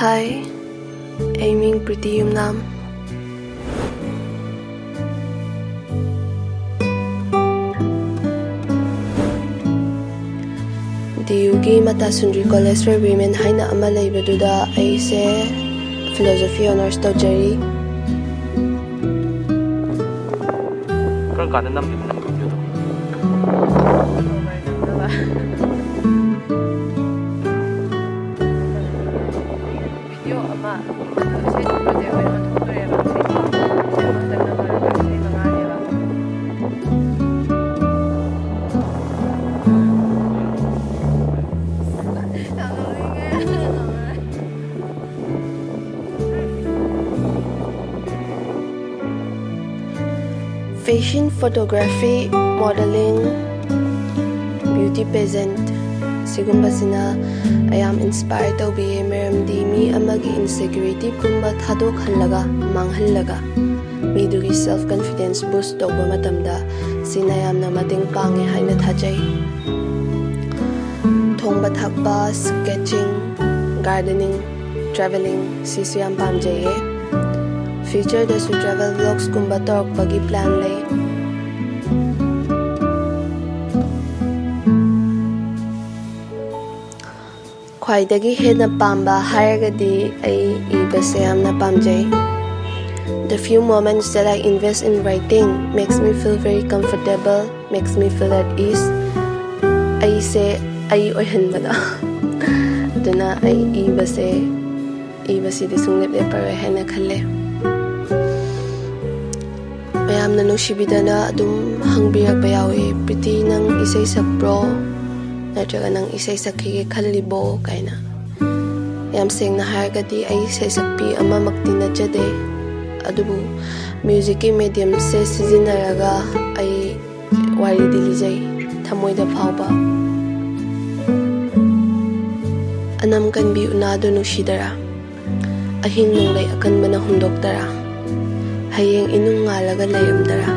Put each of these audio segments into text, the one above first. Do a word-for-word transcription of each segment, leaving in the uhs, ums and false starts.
ꯍꯥꯏ, ꯑꯩ ꯃꯤꯡ ꯄ꯭ꯔꯤꯇꯤ ꯌꯨꯝꯅꯥꯝ꯫ ꯗꯤ ꯌꯨꯒꯤ ꯃꯇꯥ ꯁꯨꯟꯗ꯭ꯔꯤ College for Women ꯍꯥꯏꯅ ꯑꯃ ꯂꯩꯕꯗꯨꯗ ꯑꯩꯁꯦ Philosophy Honours ꯇꯧꯖꯔꯤ꯫ ꯀꯔꯝ ꯀꯥꯟꯗ ꯅꯝꯗꯣꯏꯅꯣ ꯅꯪ ꯚꯤꯗꯤꯑꯣꯗꯣ? ꯚꯤꯗꯤꯑꯣ ꯑꯃ, ꯑꯗꯨ ꯏꯁꯩ project ꯑꯣꯏꯅ ꯑꯣꯟꯊꯣꯛꯇꯣꯔꯦꯕ꯫ ꯏꯁꯩ ꯍꯟꯗꯛ ꯅꯝꯕꯗ ꯏꯁꯩ ꯃꯉꯥꯅꯦꯕ꯫ ꯌꯥꯝ ꯅꯣꯛꯅꯤꯡꯉꯦ꯫ Fashion photography, modeling, beauty pageant ꯁꯤꯒꯨꯝꯕꯁꯤꯅ ꯑꯩ ꯌꯥꯝ inspire ꯇꯧꯕꯤꯌꯦ, ꯃꯔꯝꯗꯤ ꯃꯤ ꯑꯃꯒꯤ insecurity ꯒꯨꯝꯕ ꯊꯥꯗꯣꯛꯍꯜꯂꯒ, ꯃꯥꯡꯍꯜꯂꯒ, ꯃꯤꯗꯨꯒꯤ self confidence boost ꯇꯧꯕ ꯃꯇꯝꯗ ꯁꯤꯅ ꯌꯥꯝꯅ ꯃꯇꯦꯡ ꯄꯥꯡꯉꯦ ꯍꯥꯏꯅ ꯊꯥꯖꯩ꯫ ꯊꯣꯡꯕ ꯊꯥꯛꯄ, sketching, gardening, travelling ꯁꯤꯁꯨ ꯌꯥꯝ ꯄꯥꯝꯖꯩꯌꯦ꯫ Future ꯗꯁꯨ travel vlogs ꯀꯨꯝꯕ ꯇꯧꯔꯛꯄꯒꯤ plan ꯂꯩ꯫ ꯈ꯭ꯋꯥꯏꯗꯒꯤ ꯍꯦꯟꯅ ꯄꯥꯝꯕ ꯍꯥꯏꯔꯒꯗꯤ ꯑꯩ ꯏꯕꯁꯦ ꯌꯥꯝꯅ ꯄꯥꯝꯖꯩ꯫ The few moments that I invest in writing makes me feel very comfortable, makes me feel at ease. ꯑꯩꯁꯦ ꯑꯩ ꯑꯣꯏꯍꯟꯕꯗꯣ꯫ ꯑꯗꯨꯅ ꯑꯩ ꯏꯕꯁꯦ, ꯏꯕꯁꯤꯗꯤ ꯁꯨꯡꯂꯦꯞ ꯂꯦꯞꯄꯔꯣꯏ ꯍꯥꯏꯅ ꯈꯜꯂꯦ꯫ ꯃꯌꯥꯝꯅ ꯅꯨꯡꯁꯤꯕꯤꯗꯅ ꯑꯗꯨꯝ ꯍꯪꯕꯤꯔꯛꯄ ꯌꯥꯎꯏ, "ꯄ꯭ꯔꯤꯇꯤ, ꯅꯪ ꯏꯁꯩ ꯁꯛꯄ꯭ꯔꯣ? ꯅꯠꯇ꯭ꯔꯒ ꯅꯪ ꯏꯁꯩ ꯁꯛꯈꯤꯒꯦ ꯈꯜꯂꯤꯕꯣ?" ꯀꯥꯏꯅ꯫ ꯌꯥꯝ ꯁꯦꯡꯅ ꯍꯥꯏꯔꯒꯗꯤ ꯑꯩ ꯏꯁꯩ ꯁꯛꯄꯤ ꯑꯃꯃꯛꯇꯤ ꯅꯠꯆꯗꯦ, ꯑꯗꯨꯕꯨ music ꯀꯤ medium ꯁꯦ ꯁꯤꯖꯤꯟꯅꯔꯒ ꯑꯩ ꯋꯥꯔꯤꯗꯤ ꯂꯤꯖꯩ, ꯊꯃꯣꯏꯗ ꯐꯥꯎꯕ꯫ ꯑꯅꯝ ꯀꯟꯕꯤ ꯎꯅꯥꯗꯨ ꯅꯨꯡꯁꯤꯗꯔꯥ? ꯑꯍꯤꯡ ꯅꯣꯡꯂꯩ ꯑꯀꯟꯕꯅ ꯍꯨꯝꯗꯣꯛꯇꯔꯥ? ꯍꯌꯦꯡ ꯏꯅꯨꯡ ꯉꯥꯜꯂꯒ ꯂꯩꯔꯝꯗꯔꯥ?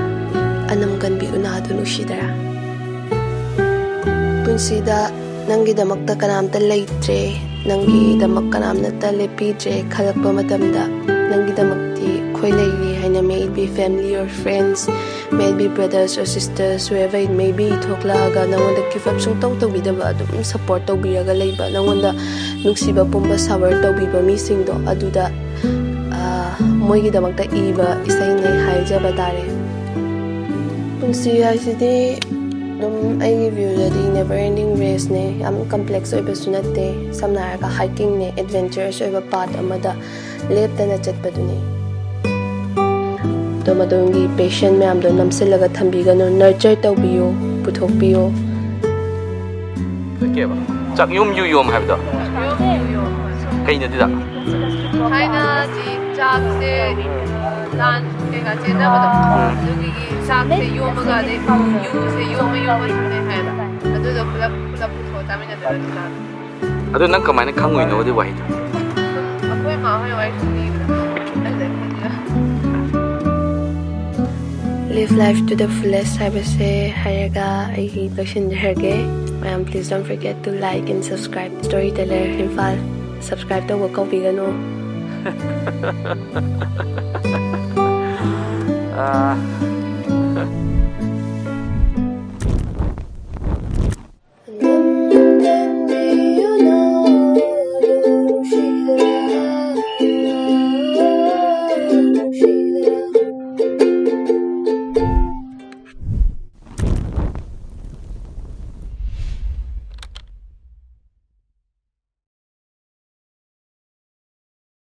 ꯑꯅꯝ ꯀꯟꯕꯤ ꯎꯅꯥꯗꯨ ꯅꯨꯡꯁꯤꯗꯔꯥ? ꯄꯨꯟꯁꯤꯗ ꯅꯪꯒꯤꯗꯃꯛꯇ ꯀꯅꯥꯝꯇ ꯂꯩꯇ꯭ꯔꯦ, ꯅꯪꯒꯤꯗꯃꯛ ꯀꯅꯥꯝꯅꯇ ꯂꯦꯞꯄꯤꯗ꯭ꯔꯦ ꯈꯜꯂꯛꯄ ꯃꯇꯝꯗ, ꯅꯪꯒꯤꯗꯃꯛꯇꯤ ꯑꯩꯈꯣꯏ ꯂꯩꯔꯤ ꯍꯥꯏꯅ, may it be family or friends, may it be brothers or sisters, whoever it may be, ꯊꯣꯛꯂꯛꯑꯒ ꯅꯪꯉꯣꯟꯗ give up ꯁꯨꯡꯇꯧ ꯇꯧꯕꯤꯗꯕ, ꯑꯗꯨꯝ support ꯇꯧꯕꯤꯔꯒ ꯂꯩꯕ, ꯅꯪꯉꯣꯟꯗ ꯅꯨꯡꯁꯤꯕ ꯄꯨꯝꯕ shower ꯇꯧꯕꯤꯕ ꯃꯤꯁꯤꯡꯗꯣ, ꯑꯗꯨꯗ, ꯑ, ꯃꯣꯏꯒꯤꯗꯃꯛꯇ ꯏꯕ ꯏꯁꯩꯅꯦ ꯍꯥꯏꯖꯕ ꯇꯥꯔꯦ꯫ ꯄꯨꯟꯁꯤ ꯍꯥꯏꯁꯤꯗꯤ ꯑꯗꯨꯝ ꯑꯩꯒꯤ viewꯗꯗꯤ never ending raceꯅꯦ꯫ ꯌꯥꯝ complex ꯑꯣꯏꯕꯁꯨ ꯅꯠꯇꯦ꯫ ꯁꯝꯅ ꯍꯥꯏꯔꯒ hikingꯅꯦ, adventurous ꯑꯣꯏꯕ path ꯑꯃꯗ ꯂꯦꯞꯇꯅ ꯆꯠꯄꯗꯨꯅꯤ꯫ ꯑꯗꯣ ꯃꯗꯣꯝꯒꯤ passion ꯃꯌꯥꯝꯗꯣ ꯅꯝꯁꯤꯜꯂꯒ ꯊꯝꯕꯤꯒꯅꯨ, nurture ꯇꯧꯕꯤꯌꯨ, ꯄꯨꯊꯣꯛꯄꯤꯌꯨ꯫ ꯀꯩꯕ? ꯆꯥꯛꯌꯣꯝ ꯌꯨꯌꯣꯝ ꯍꯥꯏꯕꯗꯣ ꯀꯩꯅꯣꯗꯨꯗ? ꯊꯥꯏꯅꯗꯤ ꯆꯥꯛꯁꯦ ꯂꯥꯟ ꯀꯩꯀꯥ ꯆꯦꯟꯅꯕꯗꯣ, ꯑꯗꯨꯒꯤ ꯆꯥꯛꯁꯦ ꯌꯣꯝꯃꯒ ꯑꯗꯩ ꯌꯨꯁꯦ ꯌꯣꯝꯃ ꯌꯣꯝꯃ ꯊꯝꯅꯩ ꯍꯥꯏꯕ꯫ ꯑꯗꯨꯗꯣ ꯄꯨꯂꯞ ꯄꯨꯂꯞ ꯄꯨꯊꯣꯛꯑ ꯆꯥꯃꯤꯟꯅꯗꯣꯏꯔꯥ ꯅꯨꯡꯗꯥꯡ? ꯑꯗꯨ ꯅꯪ ꯀꯃꯥꯏꯅ ꯈꯪꯉꯨꯏꯅꯣ ꯑꯗꯨ ꯋꯥꯍꯩꯗꯣ? ꯑꯩꯈꯣꯏ ꯃꯥ ꯍꯣꯏ ꯋꯥꯔꯤ ꯁꯨꯝ ꯂꯤꯕꯗ ꯑꯗꯨꯗꯩ ꯈꯪꯉꯤꯕ꯫ Live life to the fullest ꯍꯥꯏꯕꯁꯦ ꯍꯥꯏꯔꯒ ꯑꯩ ꯂꯣꯏꯁꯤꯟꯖꯔꯒꯦ꯫ ꯃꯌꯥꯝ, please don't forget to like and subscribe Storyteller Imphal꯫ Subscribe ꯇꯧꯕ ꯀꯥꯎꯕꯤꯒꯅꯨ꯫ ꯑꯥ,